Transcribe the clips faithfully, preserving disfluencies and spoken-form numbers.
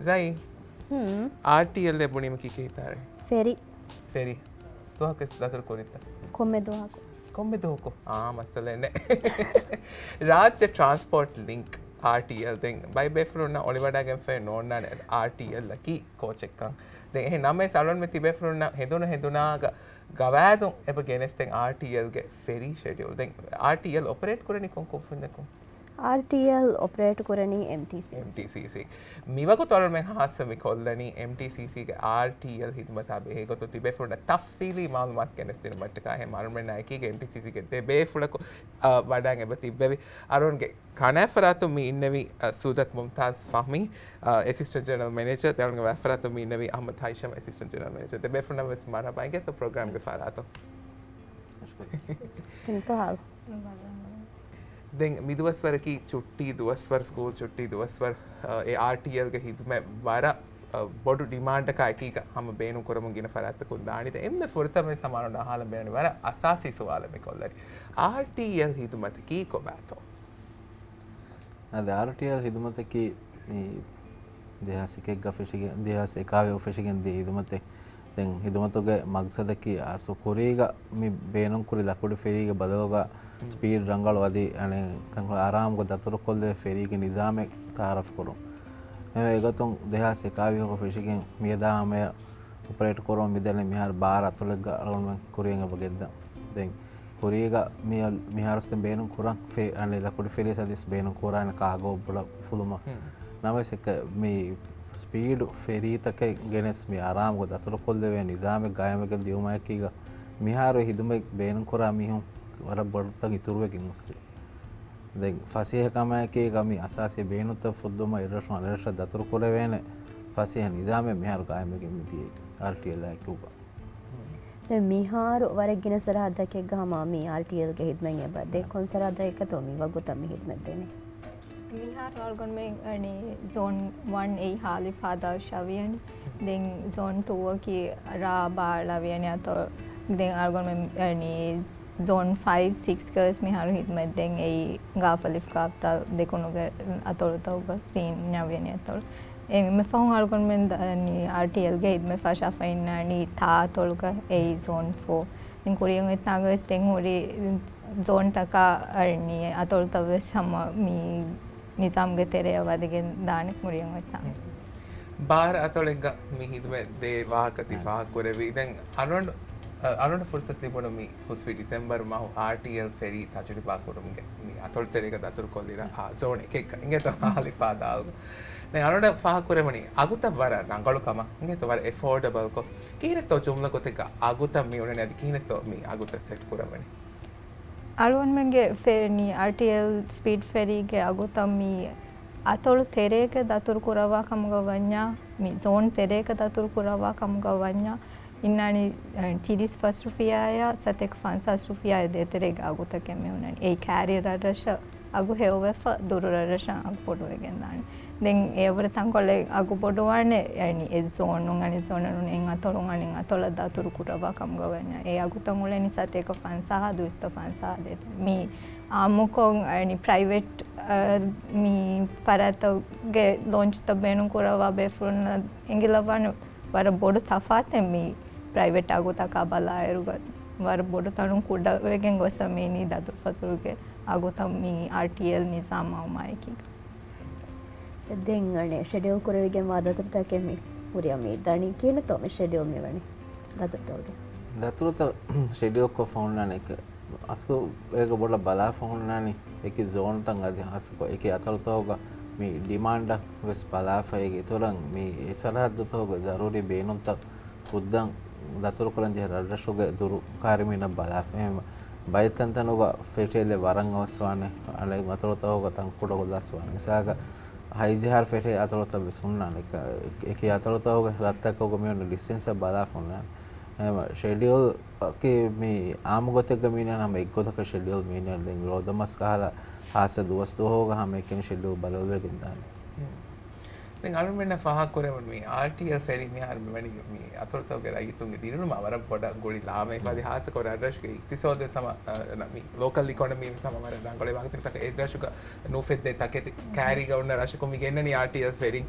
ޒައި، އާރްޓީއެލް އޭ ބުނީމަ ކީކޭ ހިތާރެ؟ ފެރީ. ފެރީ. ދުވަހަކުވެސް ދަތުރު ކުރިތަ؟ ކޮންމެ ދުވަހަކު. ކޮންމެ ދުވަހަކު؟ އާ، މައްސަލައެއް ނެތް. ރާއްޖެ ޓްރާންސްޕޯޓް ލިންކް، އާރްޓީއެލް. ދެން ބައެއް ބޭފުޅުންނަށް އޮޅިވަޑައިގެންފައި ނޯންނާނެ އާރްޓީއެލް އަކީ ކޯޗެއްކަން. ދެން އެހެން ނަމަވެސް އަޅުންމެ ތިބޭފުޅުންނަށް ހެނދުނު ހެނދުނާގަ ގަވާއިދުން އެބަ ގެނެސްދެން އާރްޓީއެލްގެ ފެރީ ޝެޑިއުލް. ދެން އާރްޓީއެލް އޮޕަރޭޓް ކުރަނީ ކޮން ކުންފުންޏަކުން؟ އާރްޓީއެލް އޮޕަރޭޓް ކުރަނީ އެމްޓީސީސީ. އެމްޓީސީސީ. މިވަގުތު އަޅުމެން ހާއްސަ މި ކޮށްލަނީ އެމްޓީސީސީގެ އާރްޓީއެލް ހިދުމަތާ ބެހޭގޮތުން ތިބޭފުޅުންނަށް ތަފްސީލީ މައުލޫމާތު ގެނެސްދިނުމަށްޓަކާ. އެހެން އަޅުމެންނާ އެކީގަ އެމްޓީސީސީގެ ދެ ބޭފުޅަކު، އަ، ވަޑައިގެން އެބަ ތިއްބެވި. އަޅުންގެ ކަނާތް ފަރާތުން މި އިންނެވީ، އަ، ސޫދަތް މުމްތާޒް ފަހްމީ، އަ، އެސިސްޓެންޓް ޖެނެރަލް މެނޭޖަރ. ދެ އަޅުންގެ ވާތް ފަރާތުން މި އިންނެވީ އަޙްމަދު ހައިޝަމް، އެސިސްޓެންޓް ޖެނެރަލް މެނޭޖަރ. ދެ ބޭފުޅުންނަށް ވެސް މަރުޙަބާ އިނގޭތޯ ޕްރޮގްރާމްގެ ފަރާތުން. ކިންތޯ ހާލު. ދެން މި ދުވަސްވަރަކީ ޗުއްޓީ ދުވަސްވަރު، ސްކޫލް ޗުއްޓީ ދުވަސްވަރު، އެ އާރްޓީއެލްގެ ހިދުމަތް ވަރަށް، އަ، ބޮޑު ޑިމާންޑަކާ އެކީގަ ހަމަ ބޭނުން ކުރަމުން ގިނަ ފަރާތްތަކުން ދާނީ. ދެން އެންމެ ފުރަތަމަ ވެސް ހަމަ އަޅުން އަހާލަން ބޭނުން ވަރަށް އަސާސީ ސުވާލެއް މި ކޮށްލަނީ. އާރްޓީއެލް ހިދުމަތަކީ ކޮބާތޯ؟ އަދި އާރްޓީއެލް ހިދުމަތަކީ މި ދެހާސް އެކެއްގަ ފެށިގެން، ދެހާސް އެކާވީހު ފެށިގެން ދިޔަ ހިދުމަތެއް. ދެން ހިދުމަތުގެ މަގްސަދަކީ އަސްލު ކުރީގަ މި ބޭނުންކުރި ލަކުޑި ފެރީގެ ބަދަލުގަ ސްޕީޑް ރަނގަޅު އަދި އަނެއް ތަންކޮޅެއް އަރާމުގަ ދަތުރުކޮށްލެވޭ ފެރީގެ ނިޒާމެއް ތައާރަފް ކުރުން. އެހެންވެ، އެގޮތުން ދެހާސް އެކާވީހުގަ ފެށިގެން މިއަދާ ހަމަޔަށް އޮޕަރޭޓް ކުރަމުން މިދަނީ މިހާރު ބާރަ އަތޮޅެއްގަ އަޅުގަނޑުމެން ކުރިޔަށް އެބަ ގެންދަން. ދެން ކުރީގަ މި-، މިހާރުސް ދެން ބޭނުން ކުރަން ފެ-، އަނެއް ލަކުޑި ފެރީސް އަދިސް ބޭނުން ކުރާނެ ކާގޯ ބުޑަށް އުފުލުމަށް. ނަމަވެސް އެކަ-، މި ސްޕީޑު ފެރީތަކެއް ގެނެސް މި އަރާމުގަ ދަތުރުކޮށްލެވޭ ނިޒާމެއް ގާއިމްވެގެން ދިޔުމާއެކީގަ މިހާރު ހިދުމަތް ބޭނުންކުރާ މީހުން ވަރަށް ބޮޑުތަން އިތުރުވެގެން އުއްސި. ދެން ފަސޭހަކަމާއެކީގަ މި އަސާސީ ބޭނުންތައް ފުއްދުމަށް އެއްރަށުން އަނެއްރަށަށް ދަތުރުކުރެވޭނެ ފަސޭހަ ނިޒާމެއް މިހާރު ގާއިމްވެގެން މިދިޔައީ އާރްޓީއެލްއާއެކުގަ. ދެން މިހާރު ވަރަށް ގިނަ ސަރަހައްދަކެއްގަ ހަމަ މި އާރްޓީއެލްގެ ހިދުމަތް އެބަ ދޭ. ކޮން ސަރަހައްދަކަށްތޯ މި ވަގުތަށް މި ހިދުމަތް ދޭނެ؟ މިހާރު އަޅުގަނޑުމެން އަނި ޒޯން ވަން އެއީ ހާލިފާދާ ޝަވިޔަނި. ދެން ޒޯން ޓޫ އަކީ ރާ ބާ ޅަވިޔަނި އަތޮޅު. ދެން އަޅުގަނޑުމެން އަނި ޒޯން ފައިވް ސިކްސް ގަވެސް މިހާރު ހިދުމަތް ދޭން އެއީ ގާފަލިފް ގާފްތާ ދެކުނުގެ އަތޮޅުތަކުގަ ސީން ނަވިޔަނި އަތޮޅު. އެ މި ފަހުން އަޅުގަނޑުމެން ދަ-، އަނި އާރްޓީއެލްގެ ހިދުމަތް ފަށާފައި އިންނާނީ ތާ އަތޮޅުގަ އެއީ ޒޯން ފޯ. ދެން ކުރިއަށް އޮތްތާގަވެސް ދެން ހުރި ޒޯންތަކާ އަނި އަތޮޅުތައް ވެސް ހަމަ މި ނިޒާމްގެ ތެރެއަށް ވަދެގެން ދާނެ ކުރިއަށް އޮތްތާ. ބާރަ އަތޮޅެއްގަ މި ހިދުމަތް ދޭ ވާހަކަ ތި ފާހަގަކުރެއްވީ. ދެން އަޅުގަނޑު، އަ، އަޅުގަނޑު ފުރުސަތު ލިބުނު މި ހުސްވި ޑިސެމްބަރު މަހު އާރްޓީއެލް ފެރީ ތަޖުރިބާ ކުރުމުގެ މި އަތޮޅު ތެރޭގަ ދަތުރުކޮށްލި ރަށް، އާ، ޒޯން އެކެއްގަ އިނގޭތޯ ހާލިފާދާގަ. ދެން އަޅުގަނޑަށް ފާހަގަކުރެވުނީ އަގުތައް ވަރަށް ރަނގަޅު ކަމަށް އިނގޭތޯ ވަރަށް އެފޯޑަބަލްކޮށް. ކިހިނެއްތޯ ޖުމްލަ ގޮތެއްގަ އަގުތައް މި އުޅެނީ އަދި ކިހިނެއްތޯ މި އަގުތައް ސެޓް ކުރަމުނީ؟ އަޅުގަނޑުމެންގެ ފެ-، ނީ، އާރްޓީއެލް ސްޕީޑް ފެރީގެ އަގުތައް މި އަތޮޅު ތެރޭގަ ދަތުރު ކުރައްވާ ކަމުގަ ވަންޏާ، މި ޒޯން ތެރޭގަ ދަތުރު ކުރައްވާ ކަމުގަ ވަންޏާ، އިންނާނީ، އަ، ތިރީސް ފަސް ރުފިޔާއާ ސަތޭކަ ފަންސާސް ރުފިޔާއާ ދޭތެރޭގެ އަގުތަކެއް މި ހުންނާނީ. އެއީ ކާރި ރަށްރަށަށް އަގު ހެޔޮވެފަ ދުރު ރަށްރަށަށް އަގު ބޮޑުވެގެން ދާނެ. ދެން އެއަށްވުރެ ތަންކޮޅެއް އަގު ބޮޑުވާނެ، އަނި އެއް ޒޯނުން އަނެއް ޒޯނުން އެއް އަތޮޅުން އަނެއް އަތޮޅަށް ދަތުރު ކުރައްވާ ކަމުގަ ވަންޏާ. އެ އަގުތައް އުޅެނީ ސަތޭކަ ފަންސާހާ ދުއިސައްތަ ފަންސާހާ ދޭތެރޭ. މި އާއްމުކޮށް، އަނި ޕްރައިވެޓް، އަ، މި ފަރާތްތަކުގެ ލޯންޗްތައް ބޭނުން ކުރައްވާ ބޭފުޅުންނަށް އެނގިލައްވާނެ ވަރަށް ބޮޑު ތަފާތެއް މި ޕްރައިވެޓް އަގުތަކާ ބަލާއިރުގަ ވަރަށް ބޮޑު ތަނުން ކުޑަވެގެން ގޮސް މި އިނީ ދަތުރުފަތުރުގެ އަގުތައް މި އާރްޓީއެލް ނިޒާމާ އުމާއެކީގަ. ދެން އަނެއް ޝެޑިއުލް ކުރެވިގެންވާ ދަތުރުތަކެއް މި ހުރިއަށް މި ދަނީ ކިހިނެއްތޯ މި ޝެޑިއުލް މި ވަނީ ދަތުރުތަކުގެ؟ ދަތުރުތައް ޝެޑިއުލްކޮށް ފަހުންނާނެ އެކަ-، އަސްލު އޭގަ ބޮޑަށް ބަލާފަ ހުންނާނީ އެކި ޒޯންތައް އަދި ހާއްސަކޮށް އެކި އަތޮޅުތަކުގަ މި ޑިމާންޑަށް ވެސް ބަލާފަ އޭގެ އިތުރަށް މި އެ ސަރަހައްދުތަކުގެ ޒަރޫރީ ބޭނުންތައް ފުއްދަން ދަތުރުކުރަން ޖެހޭ ރަށްރަށުގެ ދުރު ކާރިމީނަށް ބަލާފަ. އެހެން ބައެއް ތަންތަނުގަ ފެށޭލެއް ވަރަށް އަވަސްވާނެ، އަނެއް އަތޮޅުތަކުގަ ތަން ކުޑަކޮށްލަސްވާނެ. މިސާލަކަށް ހައިޖެހާރު ފެށޭ އަތޮޅުތައް ވެސް ހުންނާނެ. އެކި އަތޮޅުތަކުގެ ރަށްތަކުގަ މިއޮންނަ ޑިސްޓެންސްއަށް ބަލާފަ ހުންނާނެ. އެހެން ޝެޑިއުލް އަކީ މި އާއްމު ގޮތެއްގަ މީނަ ހަމަ އެއްގޮތަކަށް ޝެޑިއުލް މީނަ ދެން ލޯ ދަމަސް ކަހަލަ ހާއްސަ ދުވަސް ދުވަހުގަ ހަމަ އެކިން ޝެޑިއުލް ބަދަލުވެގެން ދާނެ. ދެން އަޅުމެންނަށް ފާހަގަކުރެވުނު މި އާރްޓީއެލް ފެރީ މިހާރު މިވަނީ މި އަތޮޅުތަކުގެ ރައްޔިތުންގެ ދިރިއުޅުމާ ވަރަށް ބޮޑަށް ގުޅި ލާމެއް. އަދި ހާއްސަކޮށް ރަށްރަށުގެ އިޤްތިޞާދު ވެސް ހަމަ، އަ، މި ލޯކަލް އިކޮނޮމީ ވެސް ހަމަ ވަރަށް ރަނގަޅު. އެ ވާހަކަ މިސާލަކަށް އެއްރަށުގަ ނުފެއްދޭ ތަކެތި ކައިރީގަ އޮންނަ ރަށަކު މި ގެންނަނީ އާރްޓީއެލް ފެރީ.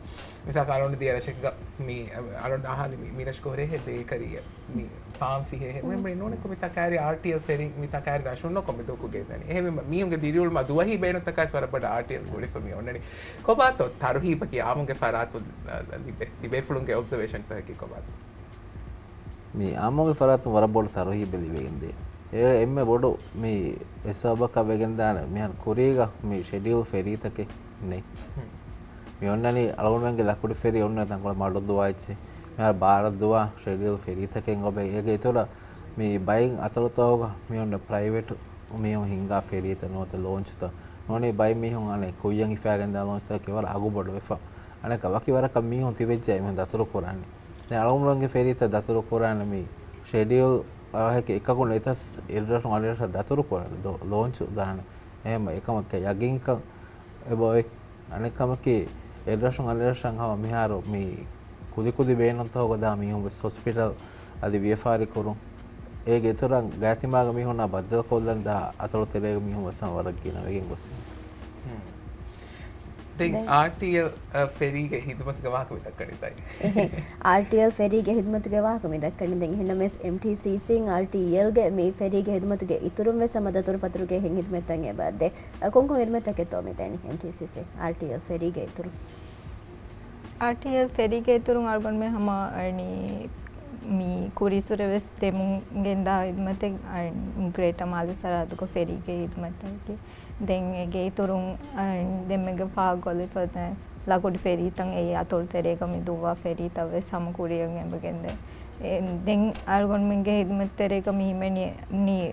މިސާލަކަށް އަޅުގަނޑު ދިޔަ ރަށެއްގަ މި، އަ، އަޅުގަނޑު އަހާލި މި، މި ރަށުގަ ހުރޭ ހެއްދެ އޭކަރީގެ މި ފާމް ފިހޭ ހެ-، މި، މި ނޫނެއްކޮ މި ތަކާއިރި އާރްޓީއެލް ފެރިން މި ތަކާއިރި ރަށުންނޯ ކޮމެދޯކު ގެންނަނީ. އެހެންވީމަ މީހުންގެ ދިރިއުޅުމާ ދުވަހީ ބޭނުންތަކާސް ވަރަށް ބޮޑަށް އާރްޓީއެލް ގުޅިފަ މި އޮންނަނީ. ކޮބާތޯ ތަރުހީބަކީ އާއްމުގެ ފަރާތުން، އަ، ލިބޭ، ލިބޭފުޅުންގެ އޮބްޒަވޭޝަންތަކަކީ ކޮބާތޯ؟ މި އާއްމުގެ ފަރާތުން ވަރަށް ބޮޑު ތަރުހީބެއް ލިބިގެންދޭ. އެ އެންމެ ބޮޑު މި އެސަބަބަކަށް ވެގެންދާނެ މިހާރު ކުރީގަ މި ޝެޑިއުލް ފެރީތަކެއް ނެތް. މި އޮންނަނީ އަޅުގަނޑުމެންގެ ލަކުޑި ފެރީ އޮންނަ ތަންކޮޅެއް މަޑު ދުވާ އެއްޗެއް. މިހާރު ބާރަ ދުވާ ޝެޑިއުލް ފެރީތަކެއް އޮބެ. އޭގެ އިތުރަށް މި ބައެއް އަތޮޅުތަކުގަ މި އޮންނަ ޕްރައިވެޓް މީހުން ހިންގާ ފެރީތައް ނުވަތަ ލޯންޗުތައް ނޫނީ ބައެއް މީހުން އަނެއް ކުއްޔަށް ހިފާގެންދާ ލޯންޗުތަކަކީ ވަރަށް އަގު ބޮޑުވެފަ. އަނެއްކާ ވަކި ވަރަކަށް މީހުން ތިބެއްޖެ މީހުން ދަތުރު ކުރާނީ. ދެން އަޅުގަނޑުގެ ފެރީތައް ދަތުރު ކުރާނެ މި ޝެޑިއުލް އަވަހަކީ އެކަކު ނެތަސް އެއްރަށުން އަނެއްރަށަށް ދަތުރު ކުރާނެ ލޯ-، ލޯންޗު ދާނެ. އެހެން އެކަމަކަށް ޔަގީންކަން އެބައޮތް. އަނެއްކަމަކީ، އެއްރަށުން އަނެއްރަށަށް ހަމަ މިހާރު މި ކުދިކުދި ބޭނުންތަކުގަ ދާ މީހުން ވެސް ހޮސްޕިޓަލް އަދި ވިޔަފާރި ކުރުން. އޭގެ އިތުރަށް ގާތިމާގެ މީހުންނާ ބައްދަލުކޮށްލަން ދާ އަތޮޅު ތެރޭގެ މީހުން ވެސް ހަމަ ވަރަށް ގިނަވެގެން ގޮސް. ދެން ދެން އާރްޓީއެލް، އަ، ފެރީގެ ހިދުމަތުގެ ވާހަކަ މި ދައްކަނީ ތައް. އެހެން. އާރްޓީއެލް ފެރީގެ ހިދުމަތުގެ ވާހަކަ މި ދައްކަނީ. ދެން އެހެންނަމަވެސް އެމްޓީސީސީން އާރްޓީއެލްގެ މި ފެރީގެ ހިދުމަތުގެ އިތުރުން ވެސް ހަމަ ދަތުރުފަތުރުގެ އެހެން ހިދުމަތްތައް އެބަ ދޭ. އަ، ކޮންކޮން ހިދުމަތްތަކެއްތޯ މި ދޭނީ އެމްޓީސީސީ އާރްޓީއެލް ފެރީގެ އިތުރުން؟ އާރްޓީއެލް ފެރީގެ އިތުރުން އަޅުގަނޑުމެން ހަމަ އަނީ މި ކުރީއްސުރެ ވެސް ދެމުން ގެންދާ ހިދުމަތެއް، އަ، ގްރޭޓަ މާލެ ސަރަހައްދުގަ ފެރީގެ ހިދުމަތްތަކަކީ. ދެން އޭގެ އިތުރުން، އަ، ދެންމެގެ ފާގޮލިފަ ދެން ލަކުޑި ފެރީތައް އެއީ އަތޮޅު ތެރޭގަ މި ދުއްވާ ފެރީތައް ވެސް ހަމަ ކުރިއަށް އެބަގެންދޭ. އެ، ދެން އަޅުގަނޑުމެންގެ ހިދުމަތް ތެރޭގަ މި ހިމެނި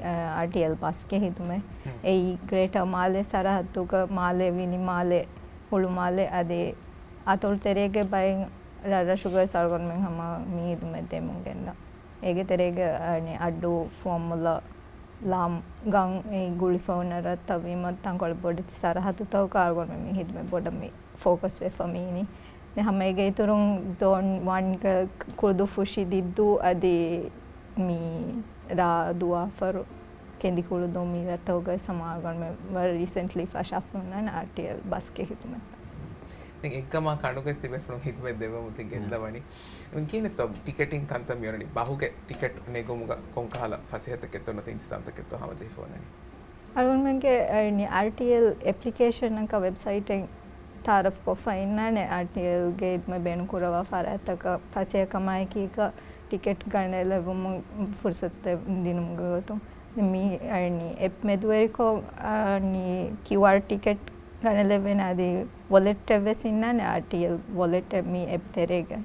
އަ، އާރްޓީއެލް ބަސްގެ ހިދުމަތް. އެއީ ގްރޭޓަ މާލެ ސަރަހައްދުގަ މާލެ، ވިލި މާލެ، ހުޅު މާލެ އަދި އަތޮޅު ތެރޭގެ ބައެއް ރަށްރަށުގައި އަޅުގަނޑުމެން ހަމަ މި ހިދުމަތް ދެމުން ގެންދާ. އޭގެ ތެރޭގަ އަނެއް އައްޑޫ، ފުވައްމުލައް، ލާމް، ގަން އެ ގުޅިފަ ހުންނަ ރަށްތައް ވީމަ ތަންކޮޅެއް ބޮޑެތި ސަރަހައްދުތަކުގަ އަޅުގަނޑުމެން މި ހިދުމަތް ބޮޑަށް މި ފޯކަސް ވެފަ މީނީ. ދެން ހަމަ އޭގެ އިތުރުން ޒޯން ވަންގަ ކުޅުދުއްފުށި ދިއްދޫ އަދި މި ރާ ދުވާފަރު ކެނދިކުޅުދޫ މި ރަށްތަކުގައި ހަމަ އަޅުގަނޑުމެން ވަރަށް ރީސެންޓްލީ ފަށާފަ ހުންނާނެ އާރްޓީއެލް ބަސްގެ ހިދުމަތްތައް. ދެން އެއްގަމާ ކަނޑުގަސް ތިބޭފުޅުން ހިދުމަތް ދެއްވަމުން ތި ގެންދަވަނީ. އިން ކިހިނެއްތޯ ޓިކެޓިން ކަންތައް މިއޮންނަނީ؟ ބަހުގެ ޓިކެޓް ނެގުމުގަ ކޮންކަހަލަ ފަސޭހަތަކެއްތޯ ނުވަތަ އިންތިޒާމްތަކެއްތޯ ހަމަޖެހިފަ އޮންނަނީ؟ އަޅުގަނޑުމެންގެ އަނި އާރްޓީއެލް އެޕްލިކޭޝަނަކަށް ވެބްސައިޓެއް ތައާރަފް ކޮށްފަ އިންނާނެ. އާރްޓީއެލްގެ ހިދުމަތް ބޭނުންކުރައްވާ ފަރާތްތަކަށް ފަސޭހަކަމާއެކީގަ ޓިކެޓް ގަނެލެވުމުން ފުރުސަތު ދިނުމުގެ ގޮތުން. މި އަނި އެޕް މެދުވެރިކޮށް، އަނި ކިއުއާރް ޓިކެޓް ގަނެލެވޭނެ އަދި ވޮލެޓެއް ވެސް އިންނާނެ، އާރްޓީއެލް ވޮލެޓެއް މި އެޕް ތެރޭގަ.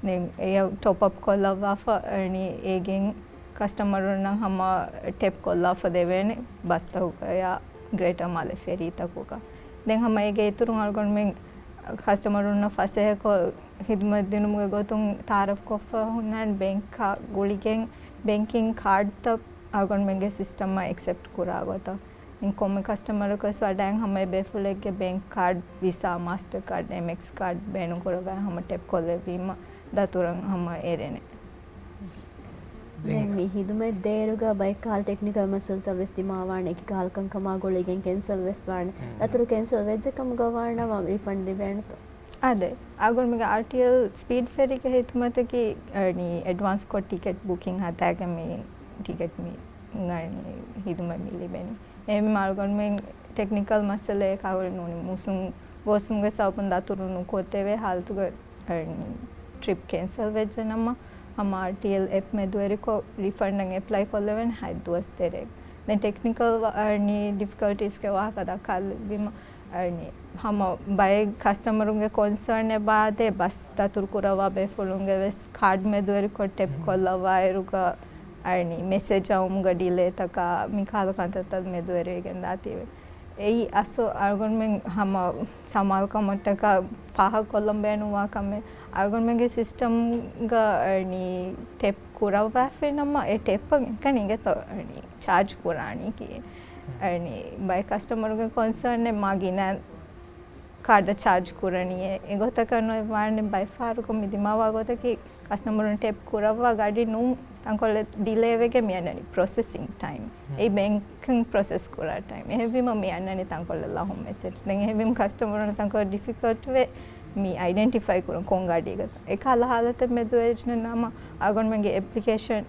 ދެން އެޔަށް ޓޮޕް އަޕް ކޮށްލައްވާފަ، އަނި އޭގެން ކަސްޓަމަރުންނަށް ހަމަ ޓެޕް ކޮށްލާފަ ދެވޭނެ ބަސްތަކުގަޔާ ގްރޭޓަ މާލެ ފެރީތަކުގަ. ދެން ހަމަ އޭގެ އިތުރުން އަޅުގަނޑުމެން ކަސްޓަމަރުންނަށް ފަސޭހަކޮށް ހިދުމަތް ދިނުމުގެ ގޮތުން ތައާރަފް ކޮށްފަ ހުންނާނެ ބޭންކާ ގުޅިގެން ބޭންކިން ކާޑްތައް އަޅުގަނޑުމެންގެ ސިސްޓަމަށް އެކްސެޕްޓް ކުރާ ގޮތަށް. ދެން ކޮންމެ ކަސްޓަމަރަކުވެސް ވަޑައިން ހަމަ އެބޭފުޅެއްގެ ބޭންކް ކާޑް، ވިސާ، މާސްޓަރ ކާޑް، އެމެކްސް ކާޑް ބޭނުންކުރައްވާ ހަމަ ޓެޕް ކޮށްލެއްވީމަ ދަތުރަށް ހަމަ އެރޭނެ. ދެން ދެން މި ހިދުމަތް ދޭއިރުގަ ބައެއް ކަހަލަ ޓެކްނިކަލް މައްސަލަތައް ވެސް ދިމާވާނެ، އެކި ކަހަލަ ކަންކަމާ ގުޅިގެން ކެންސަލް ވެސް ވާނެ. ދަތުރު ކެންސަލް ވެއްޖެ ކަމުގަ ވާނަމަ ރިފަންޑް ލިބޭނެތޯ؟ އާދެ، އަޅުގަނޑުމެންގެ އާރްޓީއެލް ސްޕީޑް ފެރީގެ ހިދުމަތަކީ، އަނި އެޑްވާންސް ކޮށް ޓިކެޓް ބުކިން ހަދާގެން މި ޓިކެޓް މި، އަނި ހިދުމަތް މި ލިބެނީ. އެހެންވީމަ އަޅުގަނޑުމެން ޓެކްނިކަލް މައްސަލައެއް ކާގުޅި ނޫނީ މޫސުން ގޯސުމުގެ ސަބަބުން ދަތުރު ނުކޮށްދެވޭ ހާލަތުގަ، އަނި ޓްރިޕް ކެންސަލް ވެއްޖެ ނަމަ، ހަމަ އާރްޓީއެލް އެޕް މެދުވެރިކޮށް ރިފަންޑަށް އެޕްލައި ކޮށްލެވޭނެ ހަތް ދުވަސް ތެރޭގަ. ދެން ޓެކްނިކަލް ވަ-، އަނި ޑިފިކަލްޓީސްގެ ވާހަކަ ދައްކާލެއްވީމަ، އަނި ހަމަ ބައެއް ކަސްޓަމަރުންގެ ކޮންސާންއެއް ބާދޭ، ބަސް ދަތުރު ކުރައްވާ ބޭފުޅުންގެ ވެސް ކާޑް މެދުވެރިކޮށް ޓެޕް ކޮށްލައްވާއިރުގަ، އަނި މެސެޖް އައުމުގަ ޑިލޭތަކާ މި ކަހަލަ ކަންތައްތައް މެދުވެރިވެގެންދާތީވެ. އެއީ އަސްލު އަޅުގަނޑުމެން ހަމަ ސަމާލުކަމަށްޓަކާ ފާހަގަކޮށްލަން ބޭނުންވާ ކަމެއް. އަޅުގަނޑުމެންގެ ސިސްޓަމްގަ، އަނި ޓެޕް ކުރައްވާފިނަމަ، އެ ޓެޕްއަށް އެކަނި އިނގޭތޯ، އަނި ޗާޖް ކުރާނީ ކީއް؟ އަނި ބައެއް ކަސްޓަމަރުގެ ކޮންސާންއެއް މާ ގިނަ ކާޑަށް ޗާޖް ކުރަނީ. އެ ގޮތަކަށް ނުވެވާނެ ބައެއް ފަހަރަކު މި ދިމާވާ ގޮތަކީ ކަސްޓަމަރުން ޓެޕް ކުރައްވާ ގަޑި ނޫން ތަންކޮޅެއް ޑިލޭ ވެގެން މި އަންނަނީ ޕްރޮސެސިން ޓައިމް. އެ ބޭންކިން ޕްރޮސެސް ކުރާ ޓައިމް. އެހެންވީމަ މި އަންނަނީ ތަންކޮޅެއް ލަހުން މެސެޖް. ދެން އެހެންވީމަ ކަސްޓަމަރުން ތަންކޮޅެއް ޑިފިކަލްޓް ވޭ މި އައިޑެންޓިފައި ކުރުން ކޮން ގަޑިއެއްގަ. އެކާ ހާލަތެއް މެދުވެރި ނަމަ އަޅުގަނޑުމެންގެ އެޕްލިކޭޝަން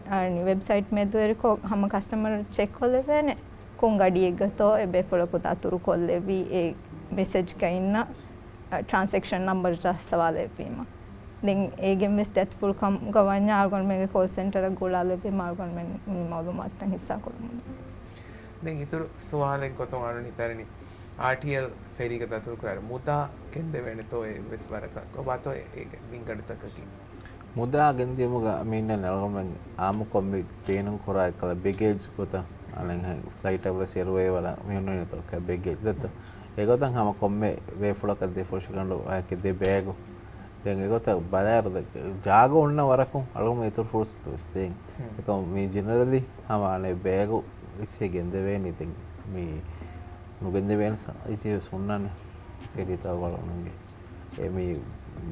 ވެބްސައިޓް މެދުވެރިކޮށް ހަމަ ކަސްޓަމަރު ޗެކް ކޮށްލެވޭނެ ކޮން ގަޑިއެއްގަތޯ އެ ބޭފުޅަކު ދަތުރު ކޮށްލެވީ އެ މެސެޖްގަ އިންނަ ޓްރާންސެކްޝަން ނަމްބަރު ޖައްސަވާލެވީމަ. ދެން އޭގެން ވެސް ދަތިފުޅު ކަމުގަ ވަންޏާ އަޅުގަނޑުމެންގެ ކޯލް ސެންޓަރަށް ގުޅާލެވީމަ އަޅުގަނޑުމެން މި މައުލޫމާތުތައް ހިއްސާ ކުރަމުން. ދެން އިތުރު ސުވާލެއް ގޮތުން އަޅުނި ދަރިނި އާރްޓީއެލް ފެރީގަ ދަތުރު ކުރާ މުދާ ގެންދެވޭނެތޯ އެއްވެސް ވަރަކަށް ކޮބާތޯ އޭގެ މިންގަނޑުތަކަކީ؟ މުދާ ގެންދިޔުމުގަ މިންނަ ނަޅުގަނޑުމެން އާއްމުކޮށް މި ބޭނުން ކުރާ އެއްކަލަ ބެގޭޖް ގޮތަށް އަނެއް ފްލައިޓަށް ވެސް އެރުވޭ ވަރަށް މި ހުންނަނީތޯ ބެގޭޖް ދެއްތޯ. އެގޮތަށް ހަމަ ކޮންމެ ބޭފުޅަކަށް ދެ ފުށިގަނޑު އަޔަކެއް ދެ ބޭގު. ދެން އެގޮތަށް ބަލާއިރު ޖާގަ އޮންނަ ވަރަކުން އަޅުގަނޑު އިތުރު ފުރުސަތު ވެސް ދޭން. އެކަމު މި ޖެނެރަލީ ހަމަ އަނެއް ބޭގު އިސް ގެންދެވޭނީ ދެން މި ނުގެންދެވޭނެ ސަ-، އިސް ވެސް ހުންނާނެ ފެރީތައް ވަޅުނުގެ. އެ މި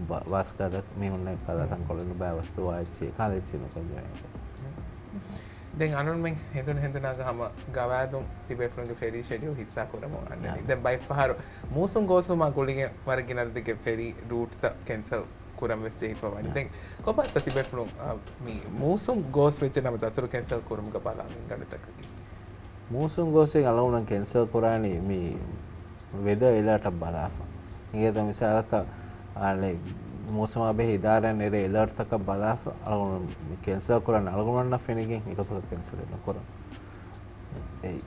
ބަ-، ބަސް ގަދަ މި ހުންނަ ކަލާ ތަންކޮޅެއް ނުބައި ވަސް ދުވާ އެއްޗި ކާލެއްޗި ނުކަން ޖެހޭ. ދެން އަނުންމެން ހެނދުނު ހެނދުނާގަ ހަމަ ގަވާއިދުން ތިބޭފުޅުންގެ ފެރީ ޝެޑިއުލް ހިއްސާ ކުރަމުން އަންނަނީ. ދެން ބައެއް ފަހަރު މޫސުން ގޯސްވުމާ ގުޅިގެން ވަރަށް ގިނަ އަދަދެއްގެ ފެރީ ރޫޓްތައް ކެންސަލް ކުރަން ވެސް ޖެހިފަ ވަނީ. ދެން ކޮބާތޯ ތިބޭފުޅުން، އާ، މި މޫސުން ގޯސް ވެއްޖެ ނަމަ ދަތުރު ކެންސަލް ކުރުމުގަ ބަލާ މިންގަނޑުތަކަކީ؟ މޫސުން ގޯސް އަޅުގަނޑު ކެންސަލް ކުރާނީ މި ވެދަ އެލާޓަށް ބަލާފަ. އިނގޭތަ މިސާލަކަށް، އާނ، މޫސުމާ ބެހޭ އިދާރާއިން އެރޭ އެލާޓްތަކަށް ބަލާފަ އަޅުގަނޑު މި ކެންސަލް ކުރާނީ އަޅުގަނޑަށް ފެނިގެން އެގޮތަކަށް ކެންސަލެއް ނުކުރަން. އެއީ.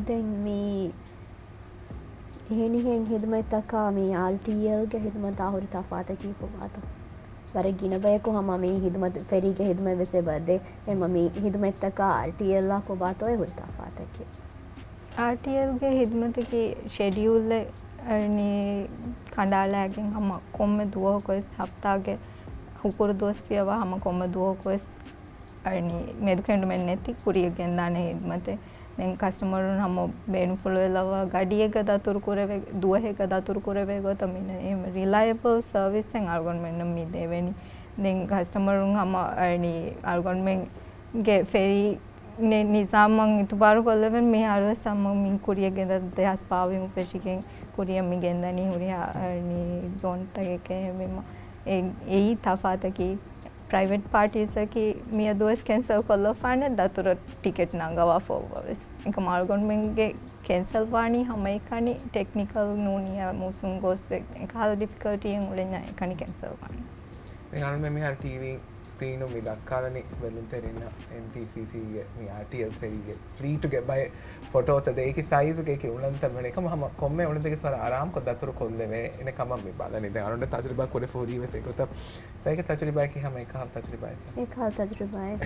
ދެން މި އެހެނިހެން ހިދުމަތްތަކާ މި އާރްޓީއެލްގެ ހިދުމަތާ ހުރި ތަފާތަކީ ކޮބާތޯ؟ ވަރަށް ގިނަ ބަޔަކު ހަމަ މި ހިދުމަތު، ފެރީގެ ހިދުމަތް ވެސް އެބަ ދޭ. އެމަ މި ހިދުމަތްތަކާ އާރްޓީއެލްއާ ކޮބާތޯ އެ ހުރި ތަފާތަކީ؟ އާރްޓީއެލްގެ ހިދުމަތަކީ ޝެޑިއުލްއެއް އަންނަނީ ކަނޑާލާގެން ހަމަ ކޮންމެ ދުވަހަކުވެސް ހަފްތާގެ ހުކުރު ދުވަސް ފިޔަވާ ހަމަ ކޮންމެ ދުވަހަކުވެސް އަންނަނީ މެދުކެނޑުމެއް ނެތި ކުރިއަށް ގެންދާނެ ހިދުމަތެއް. ދެން ކަސްޓަމަރުން ހަމަ ބޭނުންފުޅު އެއްލަވާ ގަޑިއެއްގަ ދަތުރު ކުރެވޭ، ދުވަހެއްގަ ދަތުރު ކުރެވޭ ގޮތަށް މި ރިލައިބަލް ސަރވިސްއެއް އަޅުގަނޑުމެންނަށް މި ދެވެނީ. ދެން ކަސްޓަމަރުން ހަމަ އަންނަނީ އަޅުގަނޑުމެންގެ ފެރީ ނި-، ނިޒާމަށް އިތުބާރު ކޮށްލެވެން މިހާރުވެސް ހަމަ މި ކުރިއަށް ގެންދާ ދެހާސް ބާވީސް ފެށިގެން ކުރިއަށް މި ގެންދަނީ ހުރިހާ އަންނަނީ ޒޯންތަކެކޭ. އެހެންވީމަ އެ-، އެއީ ތަފާތަކީ. ޕްރައިވެޓް ޕާޓީސްއަކީ މިއަދުވެސް ކެންސަލް ކޮށްލަފާނެ ދަތުރަށް ޓިކެޓް ނަންގަވާފަ އޮއްވަވެސް. އެކަމް އަޅުގަނޑުމެންގެ ކެންސަލް ވާނީ ހަމައެކަނި ޓެކްނިކަލް ނޫނިއްޔާ މޫސުން ގޯސްވެ އެކަހަލަ ޑިފިކަލްޓީއެއް އުޅެންޏާ އެކަނި ކެންސަލް ވާނީ. ދެން އަޅުމެން މިހާރު ޓީވީ ސްކްރީނުން މި ދައްކާލަނީ ބެލުންތެރިންނަށް އެމްޓީސީސީގެ މި އާރްޓީއެލް ފެރީގެ ފްލީޓުގެ ބައެއް ފޮޓޯތައް ދޭ. އެކި ސައިޒުގެ އެކި އުޅަނދުތައް ވެނެ އެކަމަ ހަމަ ކޮންމެ އުޅަނދެއްގެ ވަރަށް އަރާމުކޮށް ދަތުރު ކޮށްލެވޭ އެނެ ކަމަށް މި ބަލަނީ. ދެން އަޅުގަނޑު ތަޖުރިބާ ކުރެ ހުރީ ވެސް އެގޮތަށް. ސައިގެ ތަޖުރިބާއަކީ ހަމަ އެކަހަލަ ތަޖުރިބާއެއް. އެކަހަލަ ތަޖުރިބާއެއް.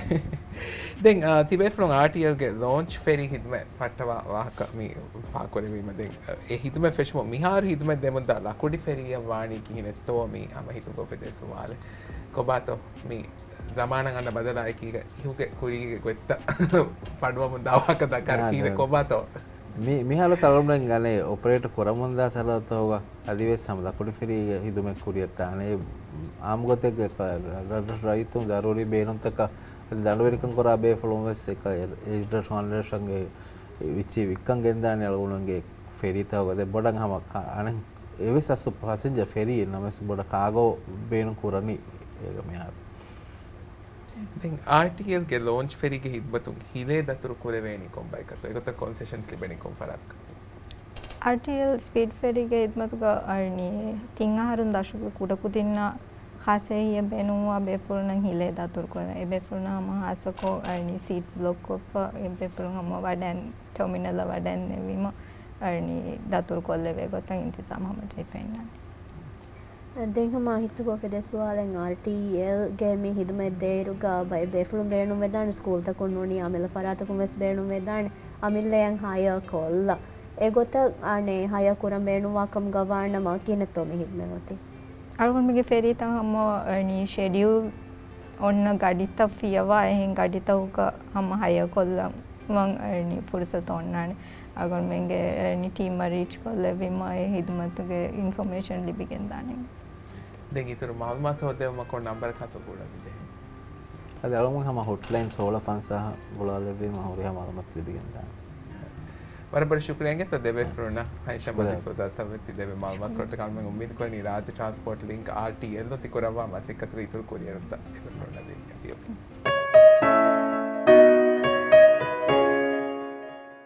ދެން، އާ، ތިބޭފުޅުން އާރްޓީއެލްގެ ލޯންޗް ފެރީ ހިދުމަތް ފައްޓަވާ ވާހަކަ މި ފާހަގަކުރެވީމަ ދެން، އެ ހިދުމަތް ފެށުމުން މިހާރު ހިދުމަތް ދެމުންދާ ލަކުޑި ފެރީއަށް ވާނީ ކިހިނެއްތޯ މި ހަމަ ހިތުން އުފެދޭ ސުވާލެއް. ކޮބާތޯ މި ޒަމާނަށް އަންނަ ބަދަލާއެކީގަ އިހުގެ ކުރީގެ ގޮތްތައް ފަޑުވަމުންދާ ވާހަކަ ދައްކާ ކީއްވެ ކޮބާތޯ؟ މި-، މިހާރު ސަލަމްނެން ގަނެ އޮޕަރޭޓް ކުރަމުންދާ ސަރަހައްދުތަކުގަ އަދިވެސް ހަމަ ލަކުޑި ފެރީގެ ހިދުމަތް ކުރިއަށް ދާނެ. އާއްމު ގޮތެއްގަ ރަށްރަށް ރައްޔިތުން ޒަރޫރީ ބޭނުންތަކަށް އަދި ދަނޑުވެރިކަން ކުރާ ބޭފުޅުން ވެސް އެކަ އެ-، އެ ރަށު އަންނަ ރަށަށް ވިއްޗި ވިއްކަން ގެންދާނެ އަޅުގަނޑުގެ ފެރީތަކުގަ. ދެ ބޮޑަށް ހަމަ ކަ-، އަނެއް އެވެސް އަސްލު ޕަސެންޖަރ ފެރީއެއް ނަމަވެސް ބޮޑަށް ކާގޯ ބޭނުން ކުރަނީ އޭގަ މިހާރު. ދެން އާރްޓީއެލްގެ ލޯންޗް ފެރީގެ ހިދުމަތުން ހިލޭ ދަތުރު ކުރެވޭނީ ކޮން ބަޔަކަށްތޯ؟ އެގޮތަށް ކޮންސެޝަންސް ލިބެނީ ކޮން ފަރާތަކަށްތޯ؟ އާރްޓީއެލް ސްޕީޑް ފެރީގެ ހިދުމަތުގަ އަންނަނީ ތިން އަހަރުން ދަށުގެ ކުޑަކުދިންނަށް ޚާއްސަ އެހީއެއް ބޭނުންވާ ބޭފުޅުންނަށް ހިލޭ ދަތުރު ކުރަން. އެ ބޭފުޅުންނަށް ހަމަ ޚާއްސަކޮށް އަންނަނީ ސީޓް ބްލޮކް ކޮށްފަ އެ ބޭފުޅުން ހަމަ ވަޑައިން ޓަރމިނަލަށް ވަޑައިންނެވީމަ އަންނަނީ ދަތުރު ކޮށްލެވޭ ގޮތަށް އިންތިޒާމް ހަމަޖެހިފަ އިންނާނެ. ދެން ހަމަ ހިތުގަ އުފެދޭ ސުވާލެއް، އާރްޓީއެލްގެ މި ހިދުމަތް ދޭއިރުގަ ބައެއް ބޭފުޅުން ބޭނުންވެދާނެ، ސްކޫލްތަކުން ނޫނީ އަމިއްލަ ފަރާތަކުން ވެސް ބޭނުންވެދާނެ، އަމިއްލައަށް ހަޔަ ކޮށްލަ. އެގޮތަށް އަނެއް ހަޔަ ކުރަން ބޭނުންވާ ކަމުގަ ވާނަމަ ކިހިނެއްތޯ މި ހިދުމަތް އޮތީ؟ އަޅުގަނޑުމެންގެ ފެރީތައް ހަމަ އަންނަނީ ޝެޑިއުލް އޮންނަ ގަޑިތައް ފިޔަވާ އެހެން ގަޑިތަކުގަ ހަމަ ހަޔަ ކޮށްލަން ވަން އަންނަނީ ފުރުސަތު އޮންނާނެ. އަޅުގަނޑުމެންގެ އެނި ޓީމަށް ރީޗް ކޮށްލެވީމާ އެ ހިދުމަތުގެ އިންފޮމޭޝަން ލިބިގެންދާނެ. ދެން އިތުރު މައުލޫމާތު ހޯއްދެވުމަށް ކޮން ނަންބަރަކަށް ދޫކުރަން ޖެހޭ؟ އަދި އަޅުގަނޑު ހަމަ ހޮޓްލައިން ސޯޅަ ފަންސާހަށް ގުޅާލެއްވީމަ ހުރިހާ މައުލޫމާތު ލިބިގެންދާނެ. ވަރަށް ބޮޑަށް ޝުކުރިއްޔާ ތަ ދެބޭފުޅުންނަށް ހައިޝާ މަދީސް ވަދާތަ ވެސް ދެވޭ މައުލޫމާތުކޮޅަށް ކަމެއް އުއްމީދު ކުރަނީ ރާއްޖެ ޓްރާންސްޕޯޓް ލިންކް އާރްޓީއެލް ތި ކުރައްވާ މަސައްކަތުގެ އިތުރު ކުރިއެރުންތައް.